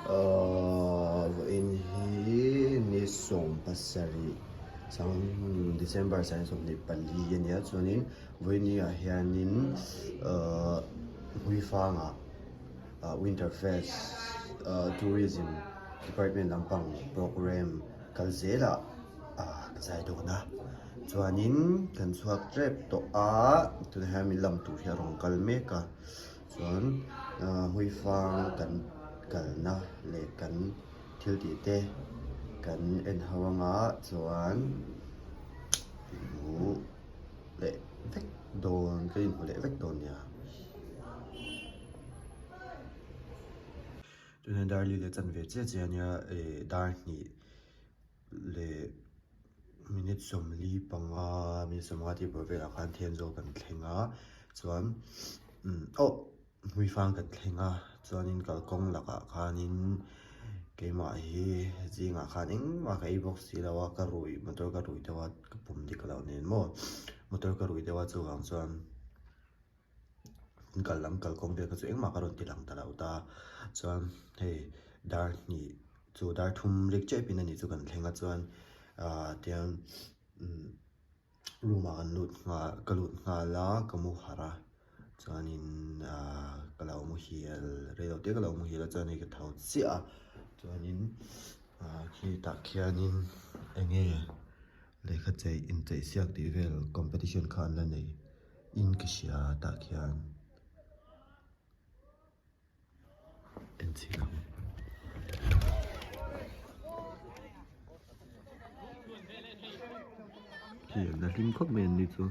Ahh vawiin hi ni 17 sang December 24 a nia chuanin vawiin ah hianin ahh Hmuifangah ah Winter Fest ah Tourism Department lampang programme kal zelah ah ka zai dawn a chuanin kan chhuak tep tawh a tunah hian min lam tur hi a rawn kal mek a chuan ah hmuifang kan kalna leh kan thil tih te kan en ho anga chuan inhmu leh vek dawn ka inhmu leh vek dawn nia. Tunah hian dar li leh chanve chiah chiah ania ih dar hnih leh minute 45 minute 50 tih bawrh velah khan Thenzawl kan thleng a chuan umm aw Hmuifang kan thleng a chuanin kalkawng lakah khanin keimah hi zingah khan engmah ka ei bawk si lo a ka rui motor ka rui deuh a ka pum dik loh nen maw motor ka rui deuh a chuvang chuan. Kal lam kalkawng vel kha chu engmah ka rawn ti lang ta lo ta chuan hei dar hnih chu dar thum rik tep in a nih chu kan thleng a chuan ah tiang umm room ah kan lut nghal ka lut nghal a ka mu harh a chuanin ah ka lo muhil rei lo te ka lo muhil a chuan hei ka tho chiah a chuanin ah khitah khianin eng nge lehkha chei incheih siak tih vel competition kha an la nei. In ka hria tah khian en chhin ang. Khi an la hlim khawp mai an ni chu.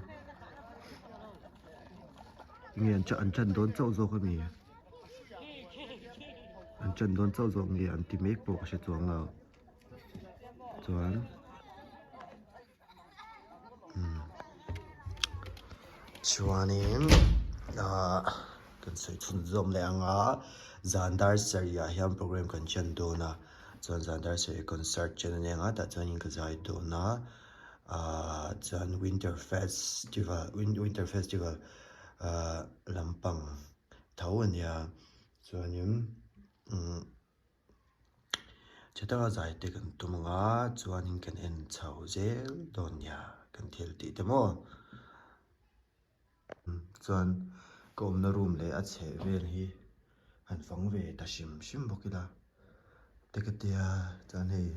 Nge an an tan dawn chauh zawk a mi? An tan dawn chauh zawk nge an ti mek pawh ka hre chuang lo. Chuan. Chuanin ahh kan sawi chhun zawm leh ang a zan dar sarih ah hian programme kan chen dawn a chuan zan dar sarih concert chen a ni ang a tah chuanin ka zai dawn a ahh chuan winter festival winter festival ahh lampang tho a nia chuanin umm. Chhe taka zai te kan tum ang a chuanin kan en chho zel dawn nia kan thil tih te maw chuan ka awmna room leh a chheh vel hi han fang ve ta hrim hrim bawk ila te ka tia chuan hei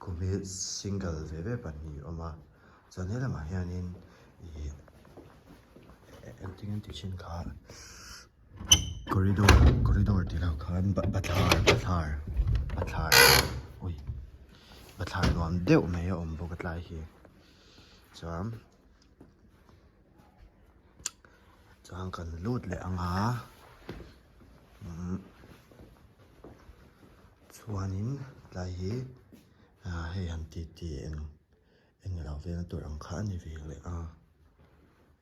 khum hi single ve ve pahnih a awm a chuan helamah hianin ih engtin an tih thin kha. Corridor corridor tih loh khan bathlar bathlar bathlar ui bathlar nuam deuh mai a awm bawk a tlai hi chuan chuan kan lut leh ang a umm chuanin tlai hi ah hei han ti ti eng eng lo velna tur ang kha a ni ve leh a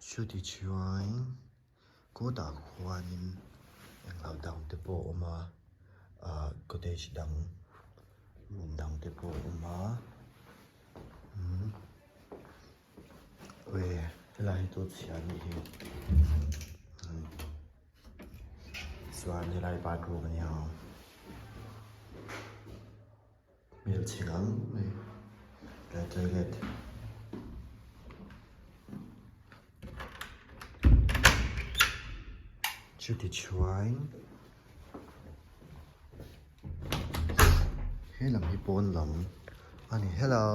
chuti chuan. Kawtah khuanin englo dang te pawh a awm a ahh cottage dang room dang te pawh a awm a umm awi helai hi chu chhia anih hi umm chuan helai bathroom a nia. Hmelchhe ngang mai tlai toilet. Chuti chuan he lam hi pawn lam a ni hello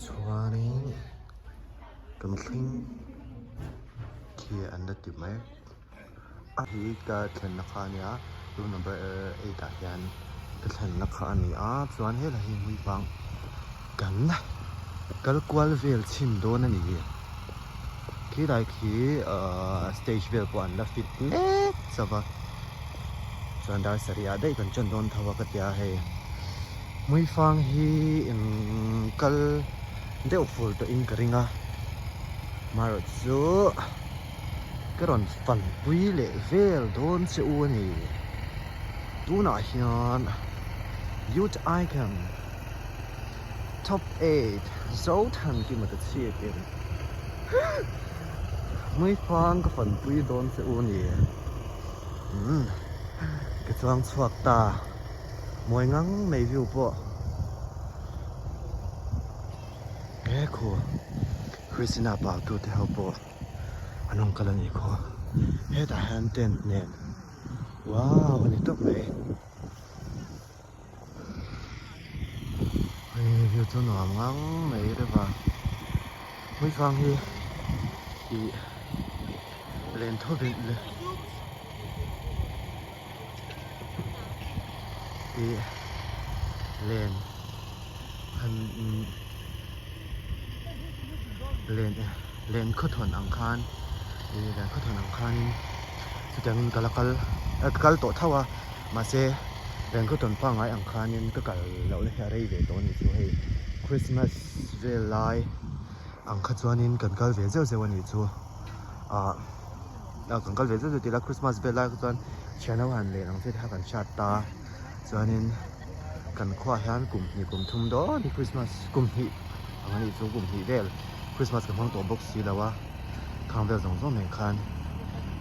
chuanin kan thleng khi an la ti mai. A hi ka thlenna kha a nia room number eight ah hian ka thlenna kha a ni a chuan helai hi hmuivang kan kal kual vel chhin dawn a ni khilai khi ahh stage vel pawh an la fit mek chauh a chuan dar sarih ah daih kan ṭan dawn tho a ka tia hei hmuifang hi eng kal deuh fur tawh in ka ring a amaherawhchu. Ka rawn fanpui leh vel dawn che u a ni. Tunah hian Youth Icon Top 8 Zothankima ta chhiat in Hmuifang ka fanpui dawn che u a ni. Umm ka chuang chhuak ta mawi ngang mai view pawh he khu Christina pau tu te ho pawh an rawn kal a nih khaw hetah hian tent nen wow a ni tawp mai. Hei view chu nuam ngang mai reuh a hmuifang hi ih len tho vin le ih len han len len khawthawn ang khan ih len khawthawn ang khanin chutiangin ka la kal ka kal tawh tho a. Mahse, Rengkhawtawn pangngai ang khanin ka kal lohna hi a rei ve tawh a nih chu hei. Christmas vel lai ang kha chuanin kan kal ve zeuh zeuh a nih chu. Ah kan kal ve zeuh zeuh tih la Christmas vel lai kha chuan thian ho han len ang che te kha kan hriat ta. Chuanin kan khuaah hian kum hnih kum thum dawn hi Christmas kum hnih ang a nih chu kum hnih vel Christmas ka hmang tawh bawk si lo a. Khang vel zawng zawng nen khan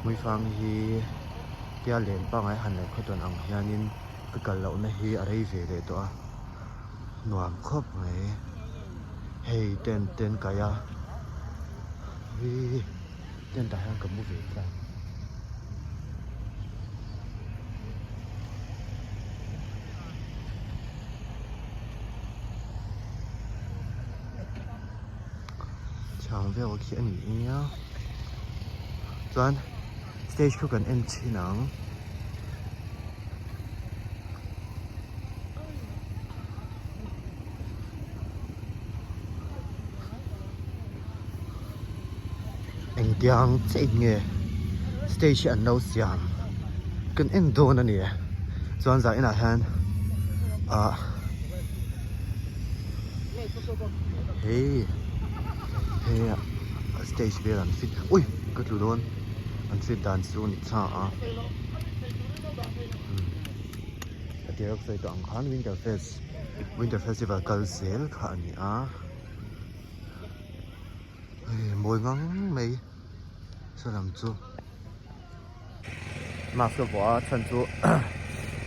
Hmuifang hi. Tia len pangai han leh khawtawn ang hianin ka kal lohna hi a rei ve leh tawh a, nuam khawp mai. Hei tent te an kai a, hii tent ah hian ka mu ve tlat. Chhang vel khi a ni nia chuan. Stage khu kan en thin ang. Engtiang chiah in nge stage hi an lo siam kan en dawn a ni chuan zah inah hian ah hei hei stage vel an fit ui ka tlu dawn. An fit dan chu ni tha a a tir a sawi tawh ang khan winter fest winter festival kal zel kha a ni a hei mawi ngang mai saw lam chu mask ka vuah a chhan chu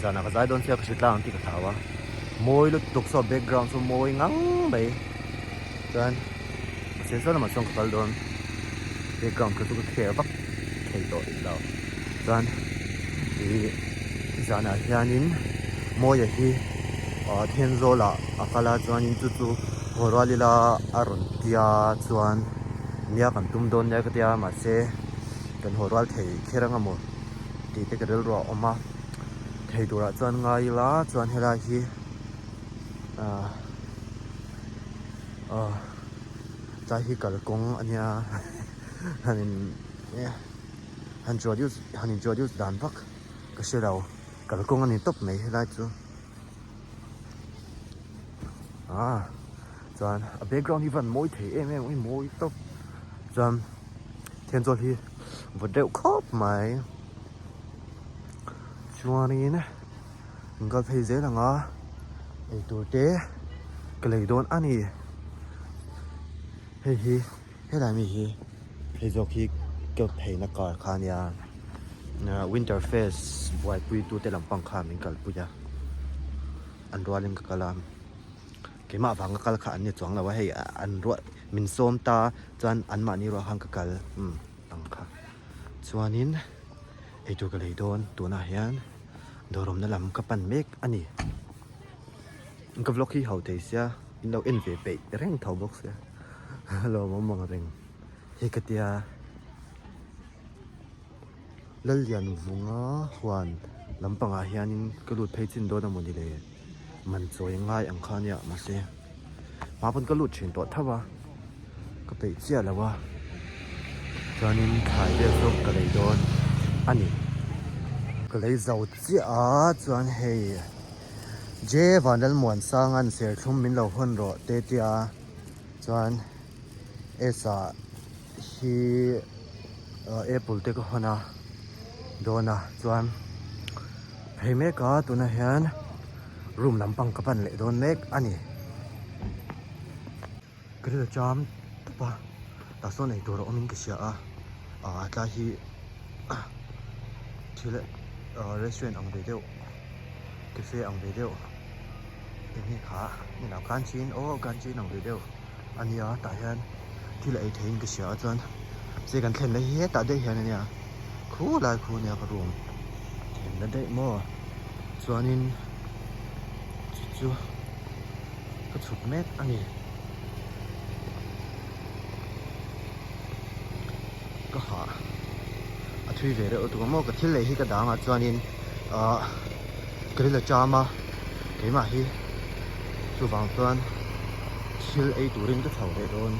zanah ka zai dawn sia ka hre tlang ang tih ka hlau a mawi lutuk saw background chu mawi ngang mai chuan. Mahse saw lamah chuan ka kal dawn background kha chu ka clear vak thei tawh rih lo chuan ih zanah hianin Mawia hi ah Thenzawl ah a kal a chuanin chu chu haw rual ila a rawn tia chuan nia kan tum dawn nia ka tia mahse kan haw rual thei kher anga maw tih te ka rilru a awm a thei turah chuan ngai ila chuan helai hi ah. Aw tlai hi kalkawng a nia han in han introduce han introduce dan vak ka hre lo kalkawng a ni tawp mai helai chu ah chuan a background hi van mawi thei em em a mawi tawp chuan Thenzawl hi vawt deuh khawp mai chuanin. An kal phei zel ang a eitur te ka lei dawn a ni hei hi helai mi hi hei zawk hi ka pheina car kha a nia winter fest buaipui tu te lampang kha min kalpui a an rualin ka kal a keimah vanga kal kha an ni chuang lo a hei an ruah min sawm ta chuan anmahni ruah khan ka kal umm ang kha chuanin. Eitur ka lei dawn tunah hian dawrawmna lam ka pan mek a ni. Ka vlog hi ho thei sia in lo en ve peih reng tho bawk sia lawmawm ang reng hi ka tia Lallianvunga huan lampangah hianin ka lut phei chin dawn a mawni le man chawi ngai ang kha nia mahse hma pawn ka lut thin tawh tho a ka peih chiah lo a chuanin thlai vel chu ka lei dawn a ni. Ka lei zo chiah a chuan hei J Vanlalmuansanga'n serthlum min lo hawn rawh te tia chuan S ah hi apple te ka hawn a dawn a chuan phei mek a tunah hian room lampang ka pan leh dawn mek a ni. Ka ril a cham tawp a tah sawn eitur a awmin ka hria a ah tlai hi thil. Restaurant ang ve deuh cafe ang ve deuh eng nge kha ni lo canteen aw canteen ang ve deuh a nia tah hian thil a ei theihin ka hria a chuan se kan thlen na hi hetah daih hian a nia khulai khu a nia ka room thlenna daih maw chuanin chu chu ka chhuk mek a ni. Ka hah a thui ve reuh lutuk a maw ka thil lei hi ka dang ah chuanin ahh ka ril a cham a keimah hi chuvang chuan thil ei turin ka chho leh dawn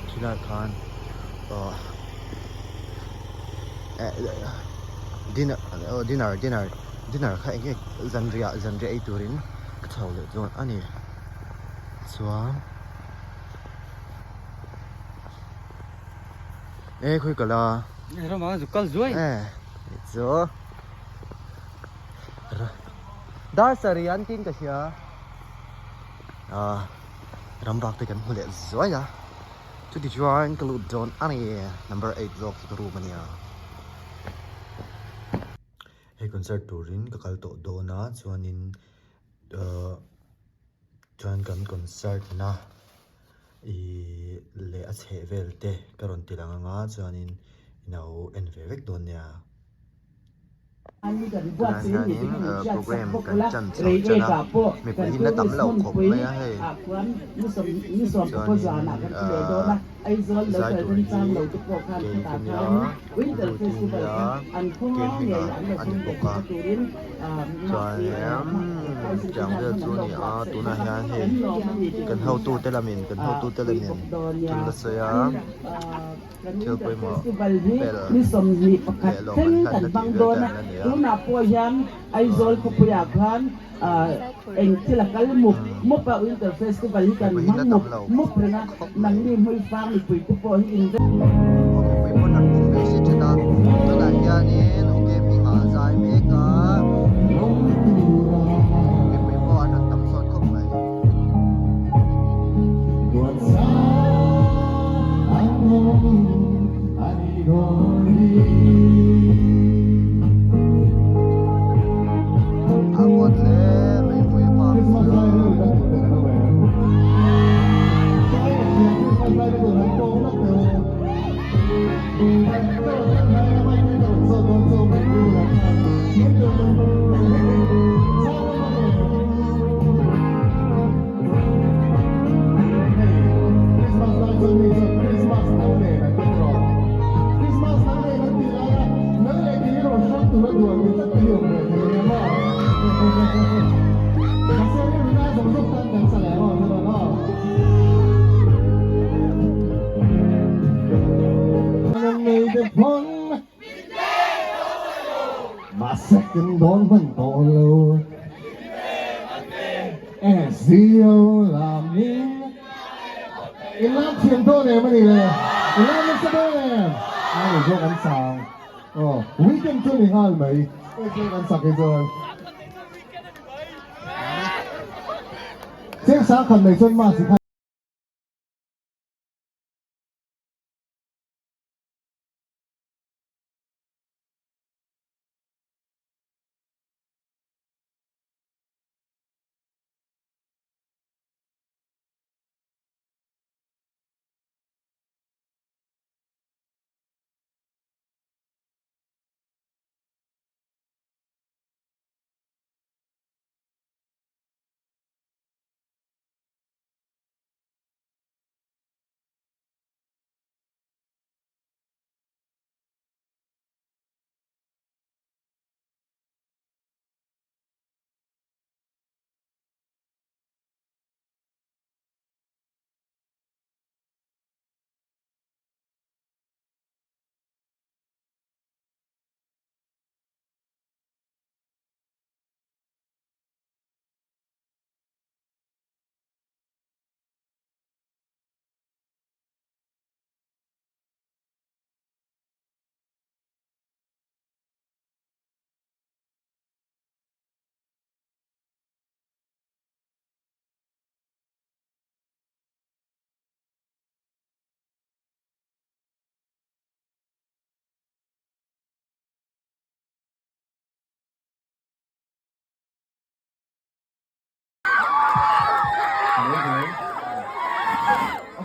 khilai khan ahh eh dinner dinner dinner dinner kha eng nge zanriah zanriah ei turin ka chho leh dawn a ni chuan. E khawi kal a. Ramah zu kal zuai. E chu. Dar sarih an tin ka hria. A ram bak te kan hmu leh zuai a. Chuti chuan ka lut dawn a ni. Number 8 zawk chu ka room a nia. Hei concert turin ka kal tawh dawn a chuanin Chuan kan concert na ihh leh a chheh vel te ka rawn ti lang anga chuanin ino en ve vek dawn nia. Tunah hianin program kan chan chho chan a mipui hi na tam loh khawp mai a hei chuanin ahh zai tur hi kei ka nia Ruth-i nia Kem hminga a ni bawk a. Chuan tiang vel chu a ni a tunah hian hei kan hotute lamin kan hotute lamin thil la sawi a thil pawimawh bel leh lawm an hlan na tih vel te an la nei a. Mipui hi la tam lo khawp mai. Aw mipui pawn an pum ve si thin a tunah hianin u Kemhminga a zai mek a mipui pawh an rawn tam sawt khawp mai. A vawt hle mai hmui a phak chu.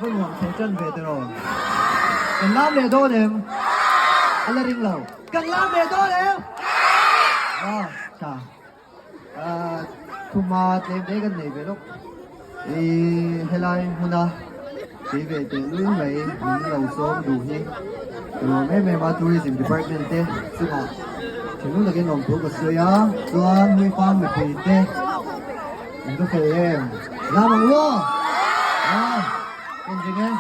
A va nuam thei tan ve tiraw? Kan lam leh dawn em? A la ring lo. Kan lam leh dawn em? Ah, tha. Ah, thuma tlem te kan nei ve lawk. I helai hmuna tui ve teh lul mai min lo sawm duh hi ka lawm em em a, Tourism Department te chungah thinlung takin lawmthu ka sawi a, chuan Hmuifang mipui te In va fel em? Lam ang u! Ah, en zing e.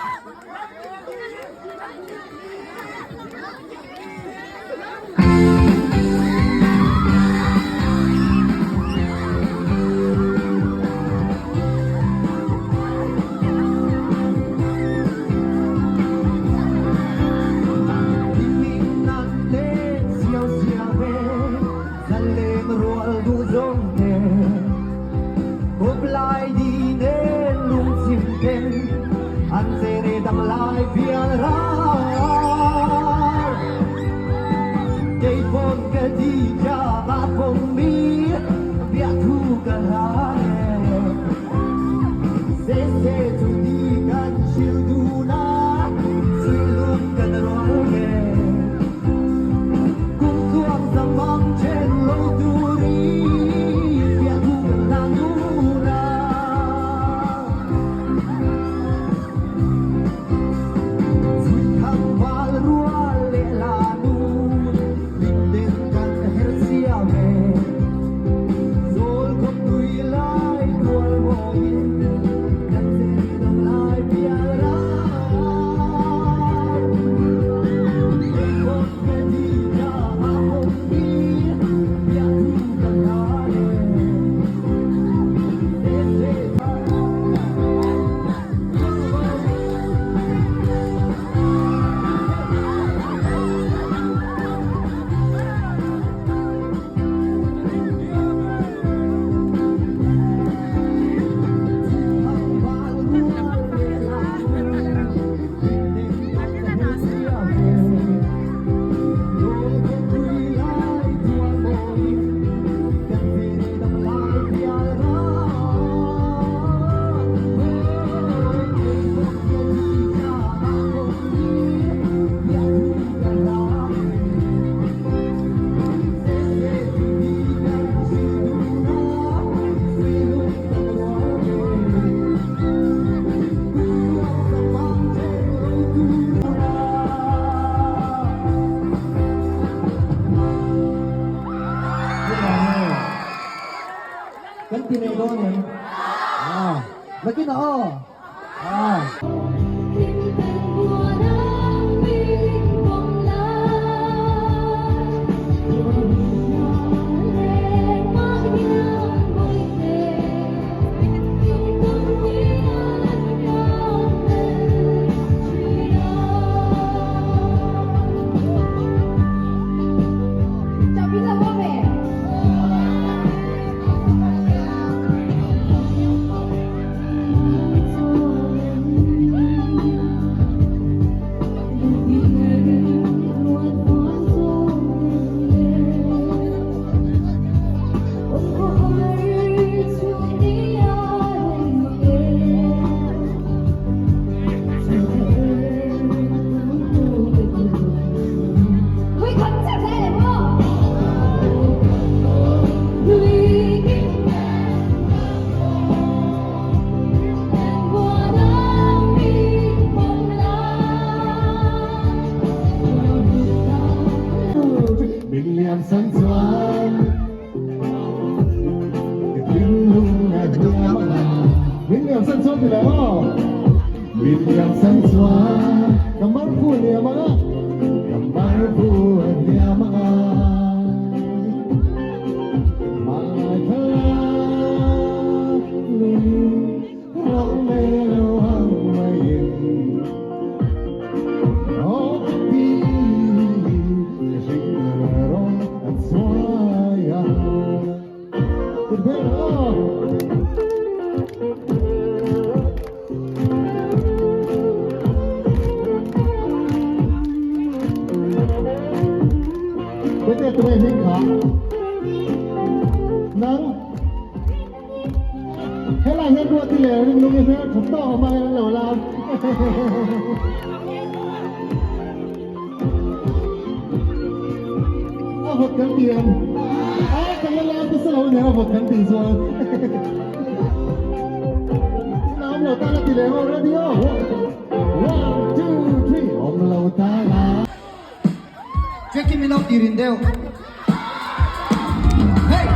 Kan ti leh dawn em? Ah, nakinah aw. Ah. Helai hian ruah ti leh ring lung i hmel tha tawk a hmang in an lo lam. A vawt kan ti em? A kan la lam nasa lo nen a vawt kan tih chuan. In awm lo tan a ti leh maw ready aw? One, two, three, awm lo tan a. Jackie min lo tirin deuh. Hey!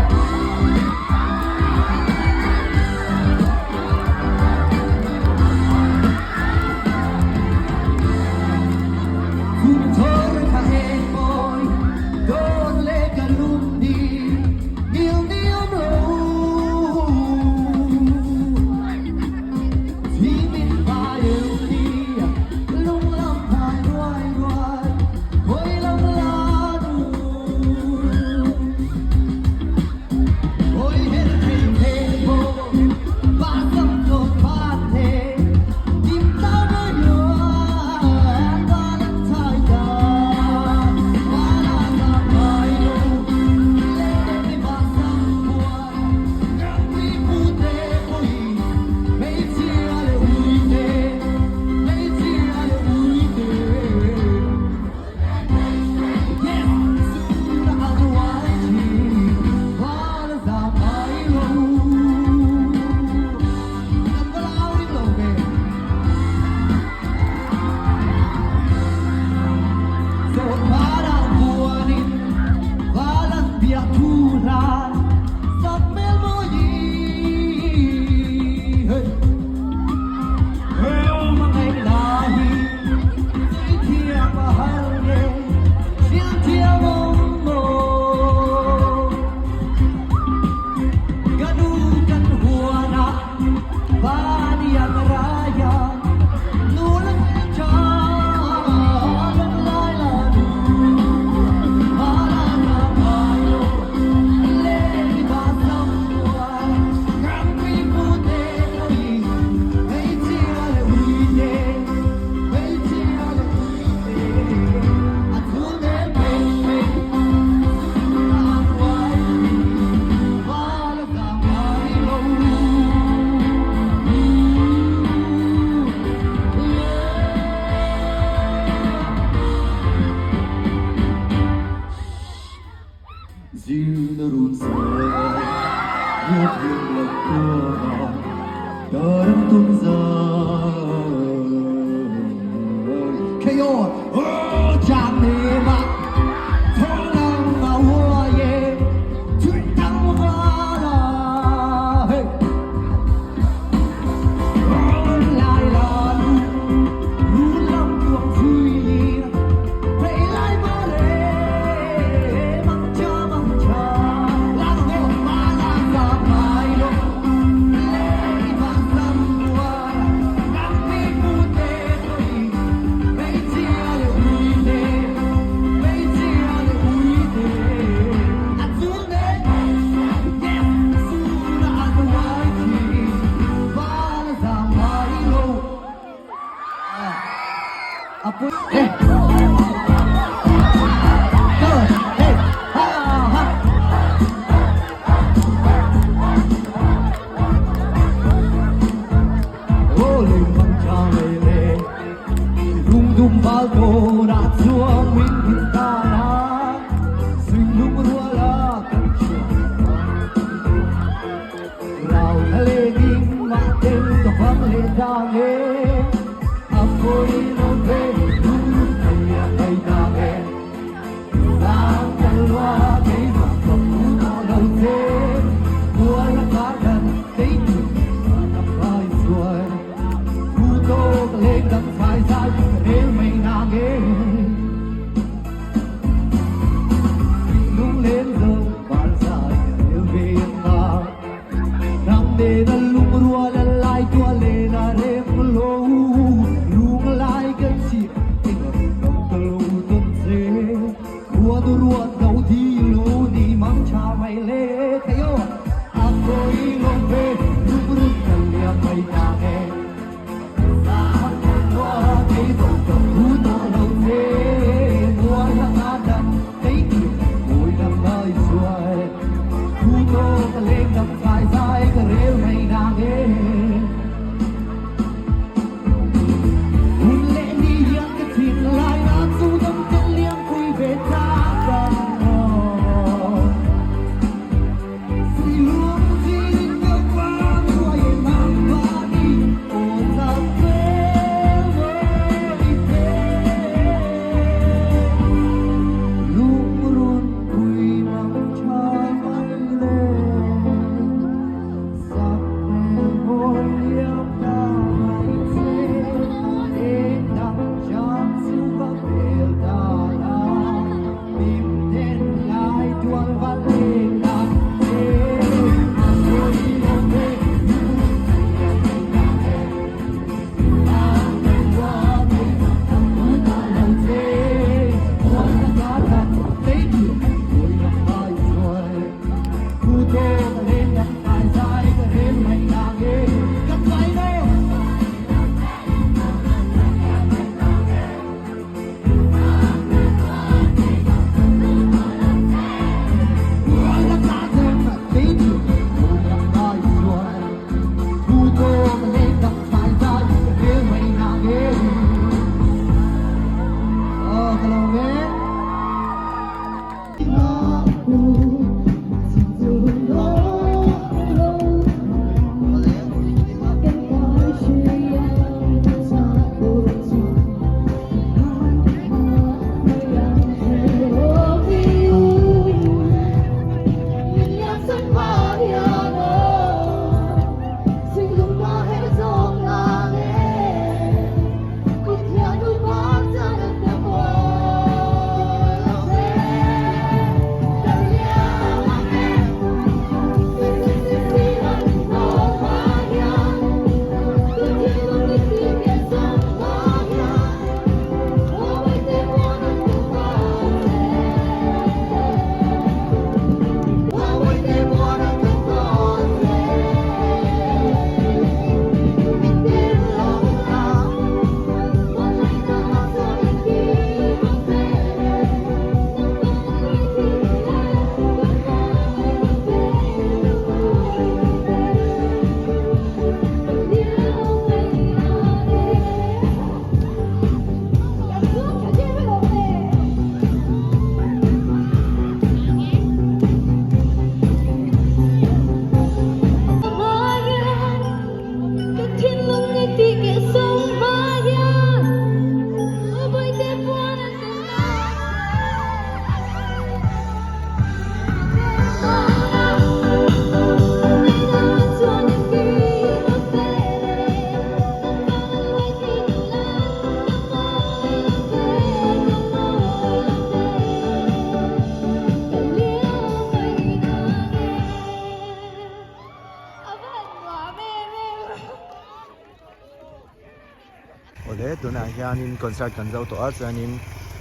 Tunah hianin concert kan zo tawh a chuanin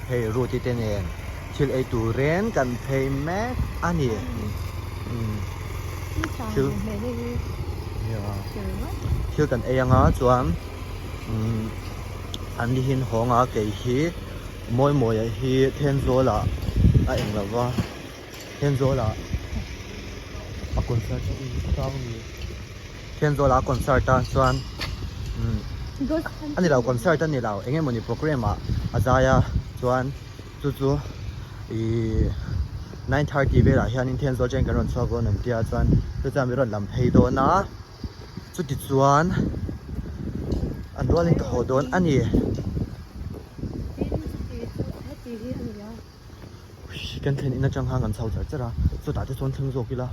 hei Ruth-i te nen thil ei turin kan phei mek a ni. Thil thil kan ei anga chuan an nihin hawng a kei hi Mawimawia hi Thenzawl ah a eng lo va Thenzawl ah a concert a ni ni. Thenzawl ah concert a chuan a ni lo concert a ni lo eng emawni programme ah a zai a chuan chu chu ihh 9:30 velah hianin Thenzawl atangin kan rawn chhuak dawn an tia chuan chu chuan min rawn lam phei dawn a chuti chuan an rualin ka haw dawn a ni. Kan thlen in atang khan kan chho char char a, chutah te chuan thleng zawk ila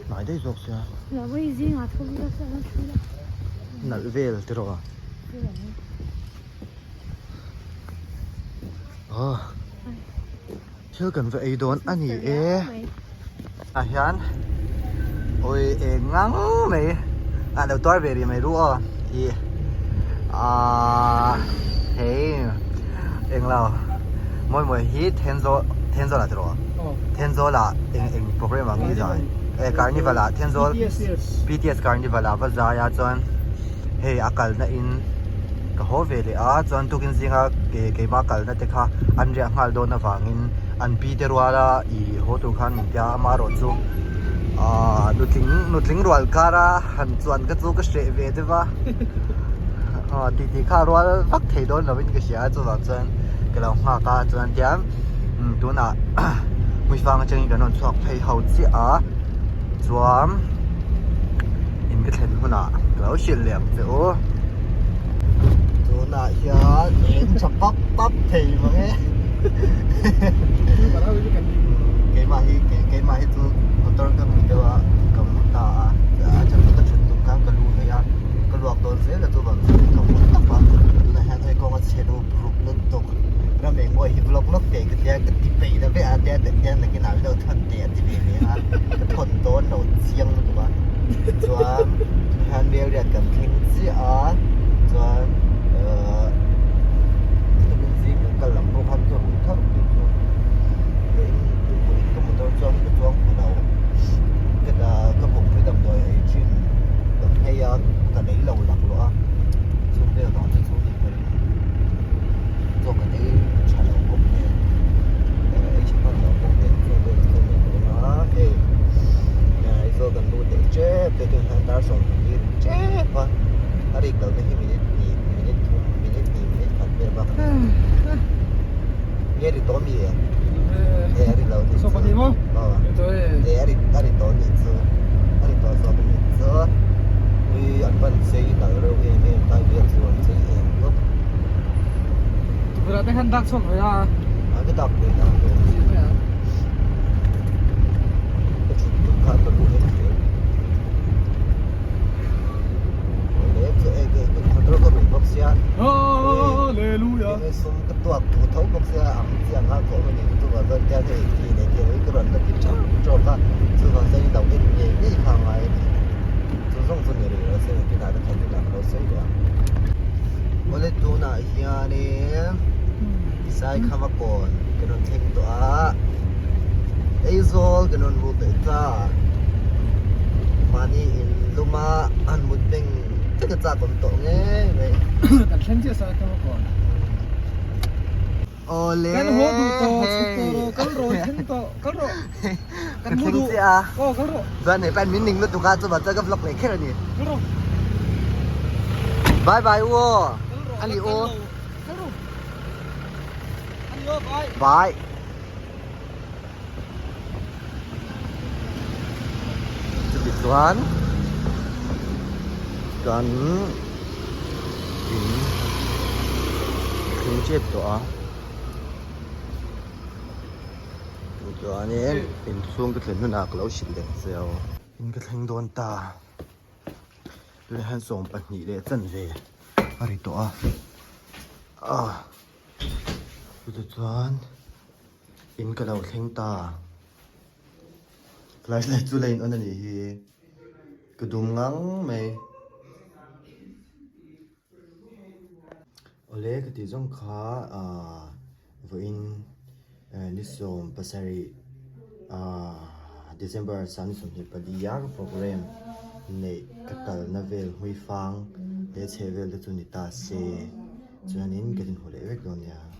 hnai daih zawk sia. Nalh vel tiraw a. Aw thil kan va ei dawn a ni e. Ah hian awi eng ngang mai ah lo tuar ve rih mai ru aw ih ahh hei englo mawi mawi hi Thenzawl Thenzawl ah tiraw Thenzawl ah eng eng programme ah nge zai eh carnival ah Thenzawl BTS carnival ah va zai a chuan hei a kalna in ka haw ve leh a chuan tukin zinga ke keimah kalna te kha an riah nghal dawn avangin an pi te ruala ih haw tur khan min tia amaherawh chu ahh nutling nutling rual kara han chuan ka chu ka hreh ve deuh a aw tih tih kha rual vak thei dawn lovin ka hria a chuvang chuan ka lo nghak a chuan tiang tunah hmuifang atangin kan rawn chhuak phei ho chiah a chuan in ka thlen hunah ka lo hrilh leh ang che u tunah hian in tha pap pap thei mang e keimah hi keimah hi chu motor ka hmu deuh a ka hmu ta a a then chu ka thut tum khan ka lu phei a ka luak dawn zel a chuvang chuan ka hmu tawp a tunah hian hei kawng a chhe lo ruk lutuk ram eng mawi hi vlog lawk teh ka tia ka ti peih lo vek a tia tah hian nakinah min lo thawn teh a ti ve ve a ka thawn dawn lo chiang lutuk a chuan hian Melriat kan thleng chiah a chuan ahh tukin zing kan kal lam pawh khan chu a rui tho tih chu in ka motor chuan ka chuang phu lo ka ka bawkpui damdawi ei thin ka phei a ka lei lo laklawh a chung vel vang te chu ni ka ring chaw kan ei tha lo bawk nen ei tha hman lo bawk nen chaw vel chu kan ei dawn a hei Aizawl kan lut leh tep te tun hian dar 12 ri tep a a rik lohna hi minute hnih minute thum minute hnih minute khat vel bak a ni nge ri tawh mi e e a ri lo ni chu e a ri a ri tawh ni chu a ri tawh zawk ni chu ui an van chei nalh reuh em em tai vel chu an chei em bawk. Tukverh ah te khan dak chhuak ve a. A ka dak ve ta ve. Ka thut tum khan ka lu em zel. Awle chu e ke ka motor ka rui bawk sia. Hallelujah. Enge sum ka tuak tu tho bawk sia ang chiang kha khawm a ni chu chuvang chuan tiang hei thi leh thi lo hi ka rawn la ti teuh teuh a chuvang chuan i lo en ngei ngei kha a ngai a ni. Chu zawng chu ni rih lo se engtin ah ka thlen hunah ka lo sawi leh ang. Awle tunah hianin Saikhama kawn kan rawn thleng tawh a, Aizawl kan rawn lut leh ta. Mahni in luma han mut beng vek a chak awm tawh ngei mai. Kan thleng chiah Saikhama kawn. Awle Kan haw duh tawh chhuk tawh rawh kal rawh i thleng tawh kal rawh. Ka thleng chiah a. Aw kal rawh. Chuan hei pan min ning lutuk a chuvang chuan ka vlog leh kher a ni. Kal rawh. Bye bye u aw. Ani u. Kal rawh. Ani aw bye. Bye. Chuti chuan kan in thleng tep tawh a. Chuanin inchhung ka thlen hunah ka lo hrilh leh che aw. In ka thleng dawn ta. Tunah hian 12 leh chanve a ri tawh a. Ah chutah chuan in ka lo thleng ta. Flashlight chu la in on a nih hi. Ka dum ngang mai. Awle ka tih zawng kha ahh vawiin ni 17 ahh December 24 a ka program neih ka kalna vel hmuifang leh chhehvel te chu ni ta se chuanin ka inhmu leh vek dawn nia.